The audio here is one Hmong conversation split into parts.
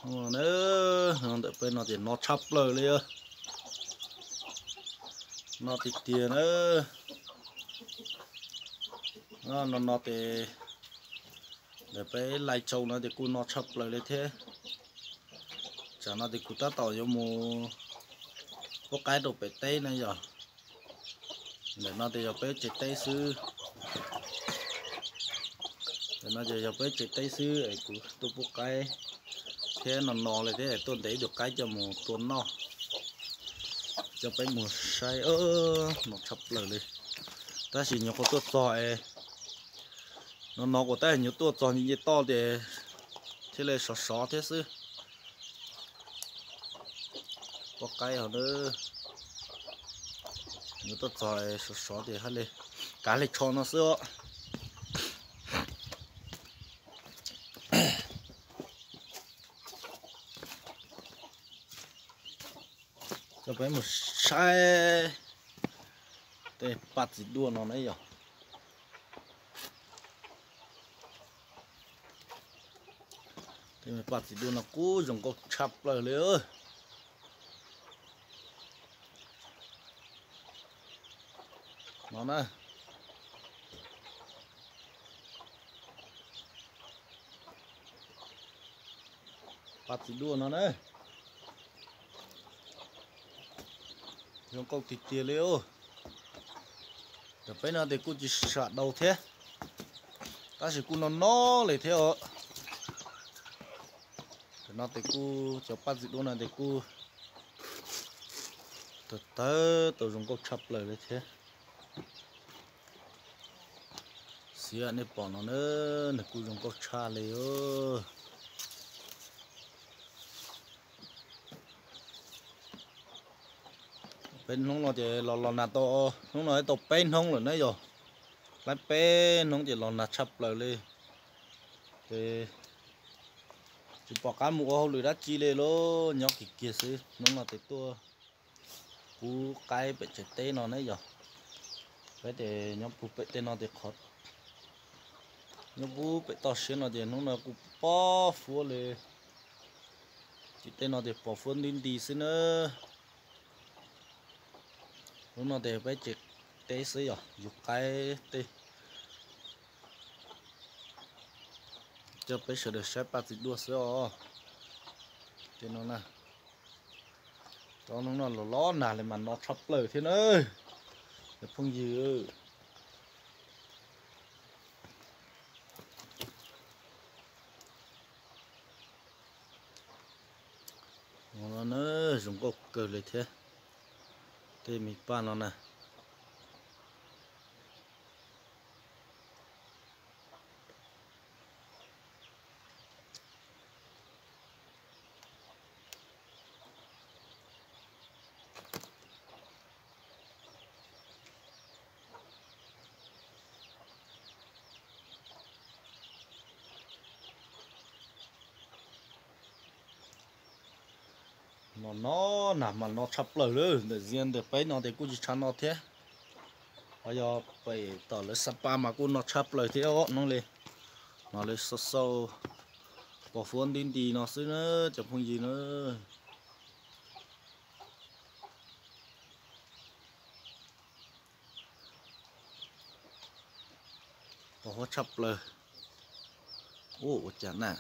Na, ntawm peb no ces no tshaj plaws li. No tiag tiag na. No no ces ntawm peb Lai Châu no ces kuj no tshaj plaws li thiab. Tsam no ces kuv tab tom yuav mus pub qaib rau pem teb na yog. Ntawm no ces yog peb tsev teb xwb. Ntawm no ces yog peb tsev teb xwb es kuv tuaj pub qaib thiab no no li thiab es tuaj ntes ib tug qaib coj mus tua noj. Coj peb mus saib, no tshaj plaws li. Tab sis nyuam qhuav tuaj txog es no no kuv tab sis nyuam tuaj txog nce toj ces thiaj li sov sov thiab xwb. Pub qaib os, nyuam tuaj txog sov sov ces haj li kav li tsho no xwb os. Coj peb mus saib tej paj txiv duaj no na yog. Tej paj txiv duaj no kuj zoo nkauj tshaj plaws li. No na, paj txiv duaj no na, zoo nkauj tiag tiag li os. Cov peb no ces kuj tsis sam dau thiab, tab sis kuj no no li thiab os. Cov no ces kuj, cov paj txiv duaj no ces kuj tawg tawg tau zoo nkauj tshaj plaws li thiab. Xiv nej pom no na, nws kuj zoo nkauj tshaj li os. Peb hnub no ces los los nag tau, hnub no tau peb hnub lawm na yog, lab peb hnub ces los nag tshaj plaws li. Ces tsis pom qab mus ua hauj lwm dab tsi li lauj, nyob kiag kiag xwb. Hnub no ces tuaj pub qaib pem tsev teb no ne yog. Peb ces nyob pub pem tej no ces qhov, nyob pub pem toj siab no ces hnub no kuj pob fuab li. Ces tej no ces pos fuab ntib nti xwb na. Hnub no ces peb tsev teb xwb yog yug qaib tej, coj peb sawv daws saib paj txiv duaj xwb os. Tej no na, tau hnub no los los nag li mas no tshaj plaws thiab na, cov phooj ywg. No na, zoo nkauj kawg li thiab, tej me paj no na. No no, nag mas no tshaj plaws lawm, ntawm Zias ntawm peb no ces kuj tsis tshaj no thiab. Ho yog pem tom lawv Sapa mas kuj no tshaj plaws thiab os, hnub li no li xau xau, pos fuab ntib nti no xwb na, cov phooj ywg na. Pos fuab tshaj plaws. Ua cas na,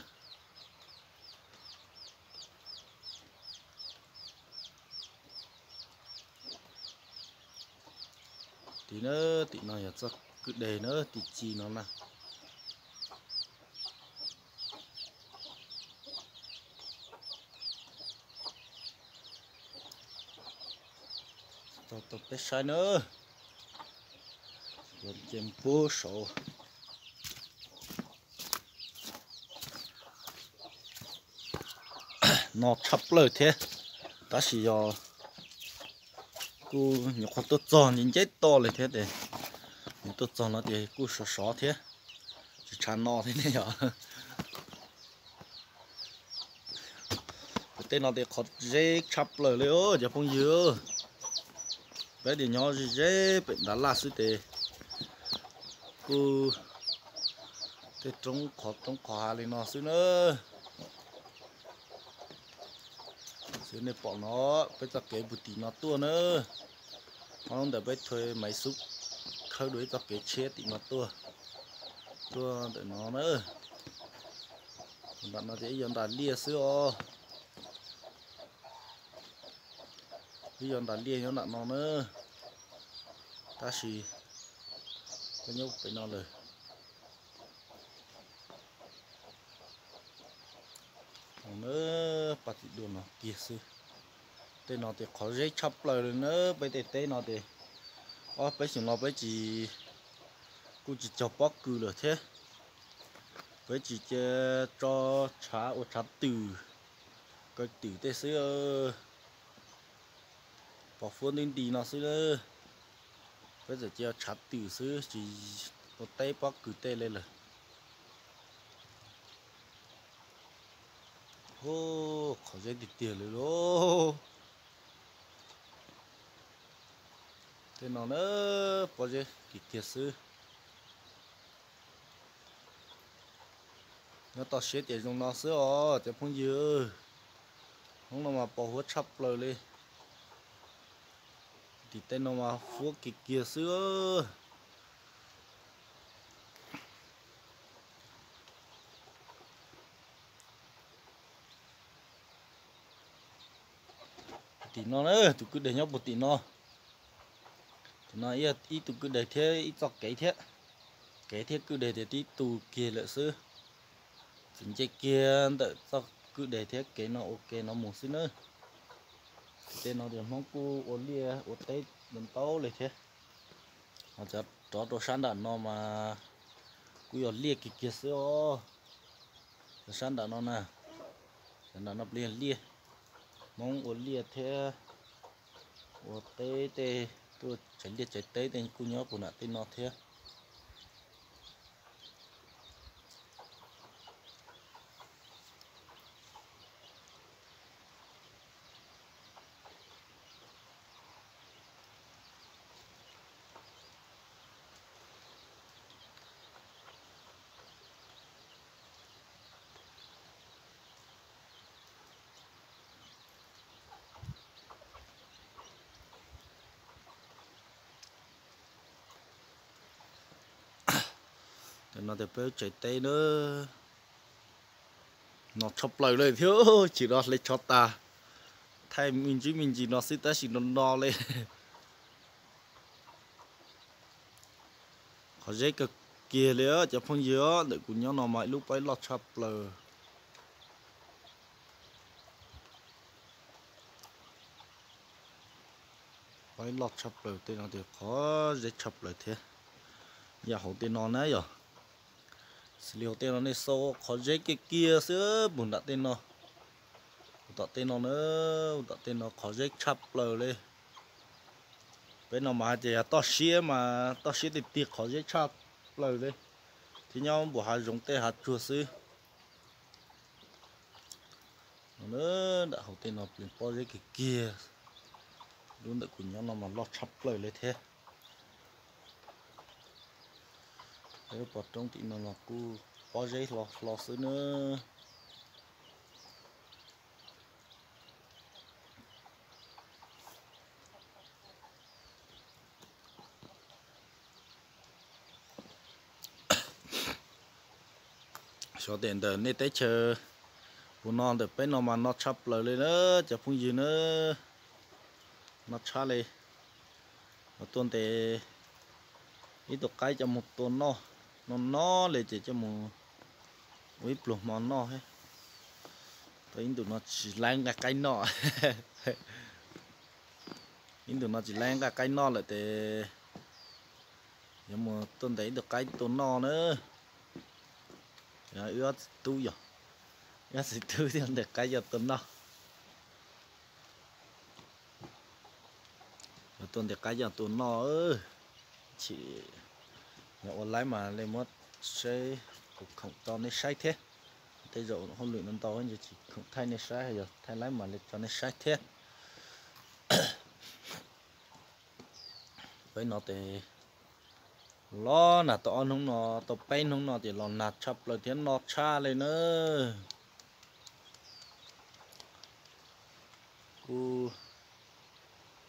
tim na, tim no yog txoj kwj deg na, tim ci no na. Tau peb saib na, ces pub saud. No tshaj plaws thiab, tab sis yog kuj nyuam qhuav tuaj txog nce nceb toj li thiab ces, nws tuaj txog no ces kuj sov sov thiab, tsis tshaj no thiab ne yog. Tej no ces qhov zeb tshaj plaws li cov phooj ywg. Peb tias nyob ze ze pem ntav laj xwb ces kuj tej roob qhov roob qhov hav li no xwb na. Nej pom no, peb txoj kev puag tim no tuaj na. Ob hnub ntawd peb thuê maiv xub khawb dua ib txoj kev tshiab tim no tuaj, tuaj ntawm no na. Nram no ces ib yog nram liaj xwb os. Ib yog nram liaj nyob nram no na, tab sis peb nyob pem no lawm. Pas tim dua no kiag xwb. Tej no ces qhov zeb tshaj plaws li na, peb tej teb no ces ob peb xyoos no peb tsis, kuj tsis cog pob kws lawm thiab. Peb tsis cia tso tshav ua tshav twm, kaw twm tej xwb. Pos huab nti nti no xwb, peb txawm cia tshav twm xwb tsis ua teb pob kws tej li lawm. Qhov zeb tiag tiag li lauj. Tej no na, pob zeb kiag kiag xwb. Nyob toj siab ces zoo no xwb os cov phooj ywg. Hnub no mas pos huab tshaj plaws li. Tim tej no mas huab kiag kiag xwb. Tim no na, tus kwj deg nyob puag tim no. Tim no ib tug kwj deg thiab ib txoj kev thiab. Kev thiab kwj deg tias tib tug kiag lawm xwb. Txawm nce kiag ntawm txoj kwj deg thiab kev no ua ke no mus xwb na. Tej no tias Hmoob kuj ua liaj ua teb ntau li thiab. Ho cov rov rau sab nram no mas kuj yog liaj kiag kiag xwb os. Cov sab nram no na, cov nram no plis yog liaj. Hmoob ua liaj thiab ua teb tej, tuaj tsaiv liaj tsaiv teb tej kuj nyob puag nram tej no thiab. Tam no tias peb tsev teb na, no tshaj plaws li thiab, tsis no hle tsho tas. Thaij me ntsis me ntsis no xwb tab sis no no li. Qhov zeb kawg kiag li cov phooj ywg, ntawm kuv nyob no mas ib lub pob zeb loj tshaj plaws. Pob zeb loj tshaj plaws, tej no tias qhov zeb tshaj plaws thiab. Yam hauv tej no na yog, xws li hauv tej no nej xauj qhov zeb kiag kiag xwb puag nram tej no. Tom tej no na, tom tej no qhov zeb tshaj plaws li. Peb no mas hais tias yog toj siab mas toj siab tiag tiag qhov zeb tshaj plaws li, thiab nyob npuab hav zoov tej hav tsuag xwb. Nram hauv tej no plis pob zeb kiag kiag. Lub ntawm kuv nyob no mas loj tshaj plaws li thiab. Peb lub pov roob tim no los kuj pob zeb hlo hlo xwb nawb. Xyov tias ntawm nej teb chaws puas no, ntawm peb no mas no tshaj plaws li na cov phooj ywg na. No tshaj li. Tuaj ntes ib tug qaib coj mus tua noj, no no li ces coj mus ua ib pluag hmo noj thiab. Ib ntus no tsis laib nqa qaib noj. Ib ntus no tsis laib nqa qaib noj lawm ces yuav mus tuaj ntes ib tug qaib tua noj na. Wb ob txiv tub yog, wb ob txiv tub thiaj ntes qaib coj tua noj. Yuav tuaj ntes qaib coj tua noj. Chim, yog ua laib mas li muab saib, kuv khoom tso nej saib thiab. Tej zaum hauj lwm no ntau ntshe tsis khoom thaij nej saib, yog thaij laib mas li tso nej saib thiab. Peb no ces los nag tau ob hnub no, tau peb hnub no ces los nag tshaj plaws thiab no tshaj li na.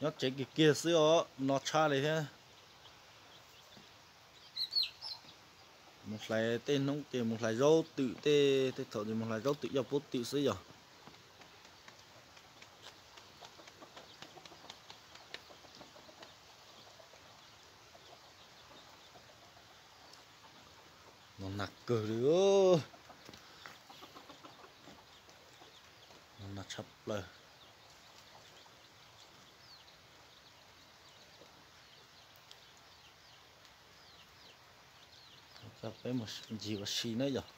Nyob tsev kiag kiag xwb os, no tshaj li thiab. Mus hlais tej hnub ces mus hlais zaub twm tej, tej thaum ces mus hlais zaub twm coj pub twm xwb yog. No nag kawg li, no nag tshaj plaws. Coj peb mus ncig ua si na yog.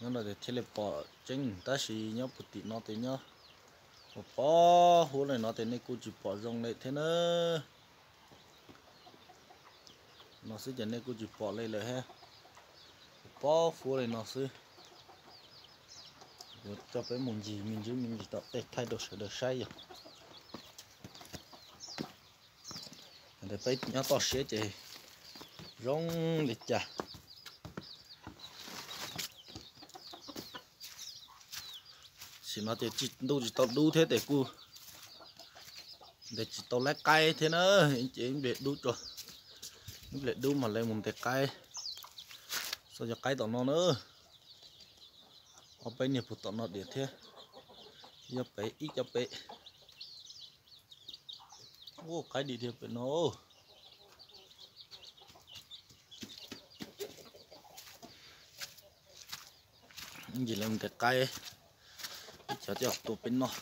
Nyob no ces thiaj li pom tseeb, tab sis nyob puag tim no ces nyob pos pos huab li no ces nej kuj tsis pom zoo li thiab na. No xwb ces nej kuj tsis pom li lawm thiab. Pos pos huab li no xwb. Yuav coj peb mus ncig me ntsis me ntsis tom tej thaij rau sawv daws saib yog. Ntawm peb nyob toj siab ces zoo li cas. Sim no ces ntuj tsis tau dub thiab ces kuj ntes tsis tau lawv qaib thiab na, ces ib pliag dub tso, ib pliag dub mas lawv mus ntes qaib. Xyov cov qaib tom no na, ob peb niag puag tom no diam thiab, yog pem ib cov pem. Ua qaib dim tiag pem no. Ntsis lawv mus ntes qaib, ib cov coj tua peb noj.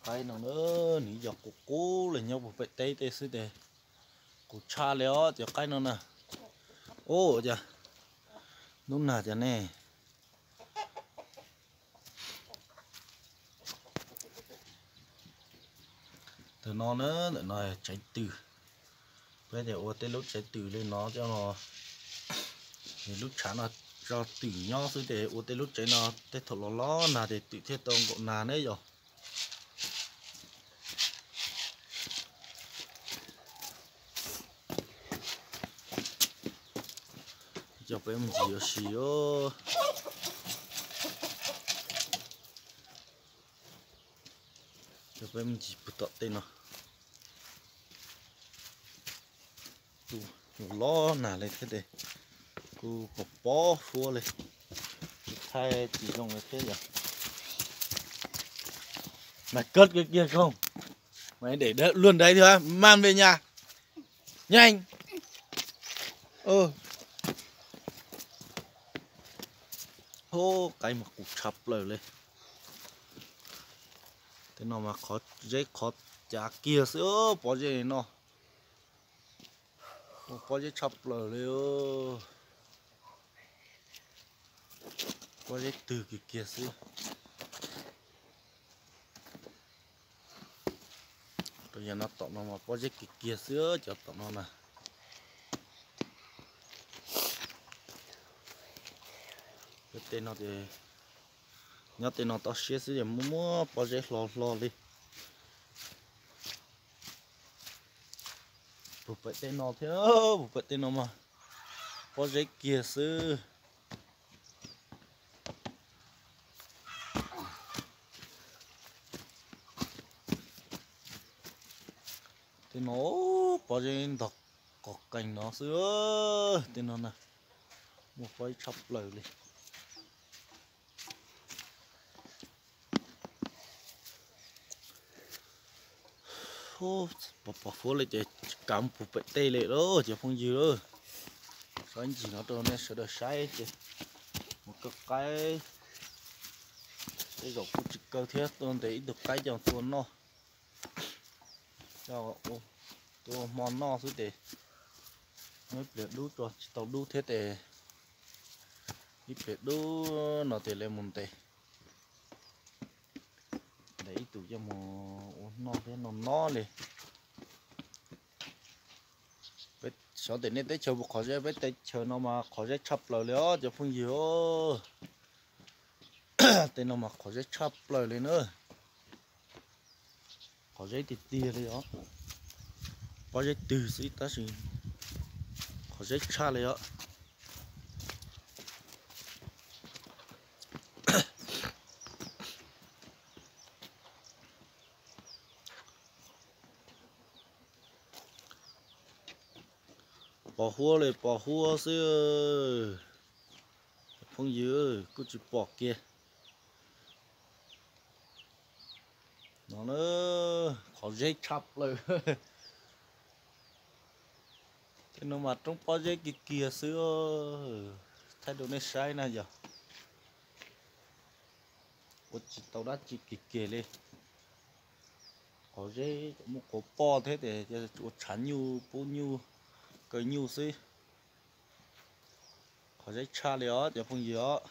Qaib no na, nws yog qus qub li nyob puag pem teb tej xwb ces qus tshaj li os cov qaib no na. Ua cas hnub nag cas ne. Ntawm no na, ntawm no tsev twm. Peb tias ua tej lub tsev twm li no coj no, lub tshav no tso twm nyob xwb ces ua tej lub tsev no tej thaum los los nag ces twm thiaj tau nkaum nag ne yog. Coj peb mus ncig ua si os. Coj peb mus ncig puag tom tej no. Los los nag li thiab ces kuj pos pos huab li, tsis thaij tsis zoo li thiab yog. Mày cất cái kia không? Mày để đó, luôn đấy thôi, mang về nhà. Nhanh. Hub, qaib mas qus tshaj plaws li. Tej no mas qhov zeb qhov cav kiag xwb, pob zeb no. Ua pob zeb tshaj plaws li. Pob zeb twg kiag kiag xwb. Rau yav no tom no mas pob zeb kiag kiag xwb cov tom no na. Tej no ces nyob tej no toj siab xwb ces muaj muaj pob zeb hlo hlo li. Puag pem tej no thiab, puag pem tej no mas pob zeb kiag xwb. Tej no pob zeb ntog qos qees no xwb. Tej no na, muaj pob zeb tshaj plaws li. Pos pos huab li ces tsis kam puag pem tej li lauj cov phooj ywg lauj. Saib ntsis no rau nej sawv daws saib ces mus kaw qaib. Tej zaum kuj tsis kaw thiab, tuaj ntes ib tug qaib coj tua noj, coj tua hmo noj xwb ces nyob ib pliag dub tso tsis tau dub thiab ces ib pliag dub no ces lawv mus ntes, ntes ib tug coj mus ua noj thiab no no li. Peb xyov tias nej teb chaws puas qhov zeb, peb teb chaws no mas qhov zeb tshaj plaws li os cov phooj ywg. Tej no mas qhov zeb tshaj plaws li na. Qhov zeb tiag tiag li os. Pob zeb twg xwb tab sis qhov zeb tshaj li os. Pos huab li pos huab xwb. Phooj ywg, kuj tsis pom kiag no na, qhov zeb tshaj plaws. Tej no mas roob pob zeb kiag kiag xwb. Thaij rau nej saib na yog, ua tsis tau dab tsi kiag kiag li. Qhov zeb muaj quav poj thiab tias ua tshav nyuj pub nyuj, kaw nyuj xwb. Qhov zeb tshaj li os cov phooj ywg os.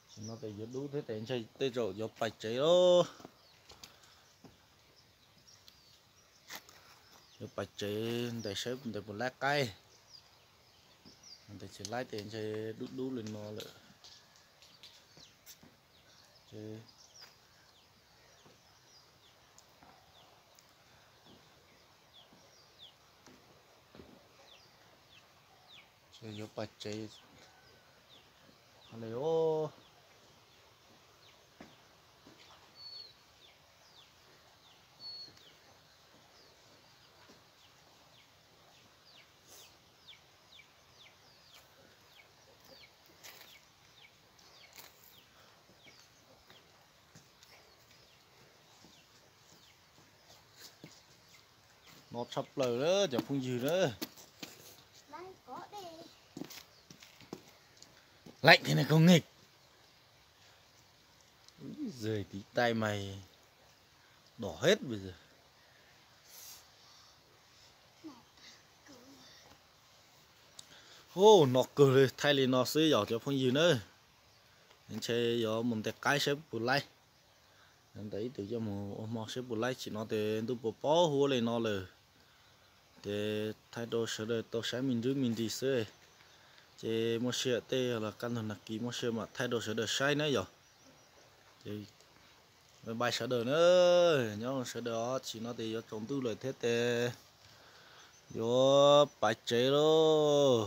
Tam sim no tes yuav dub thiab tes ntshe tej zaum yuav pais tsev lauj. Yuav pais tsev ntes saib ntes puas laib qaib. Ntes tsis laib tes ntshe dub dub li no lawm. Yuav pais tsev li os. No tshaj plaws na cov phooj ywg na. Lạnh thế này không nghịch. Úi giời, tí tay mày đỏ hết bây giờ. Hu, no kawg li, thaij li no xwb yog cov phooj ywg na. Ntshe yuav mus ntes qaib saib puas laib. Ntawd ib tug coj mus ua hmo saib puas laib, tsim no tes ntuj puas paub huab li no lawm. Ces thaij rau sawv daws tau saib me ntsis me ntsis xwb. Ces muaj sij hawm tej los kaj ntug nag kis muaj sij hawm mam thaij rau sawv daws saib na yog. Ces bye bye sawv daws na, nyob zoo sawv daws os, tsim no tes yuav tsaus ntuj lawm thiab tes yuav pais tsev lauj.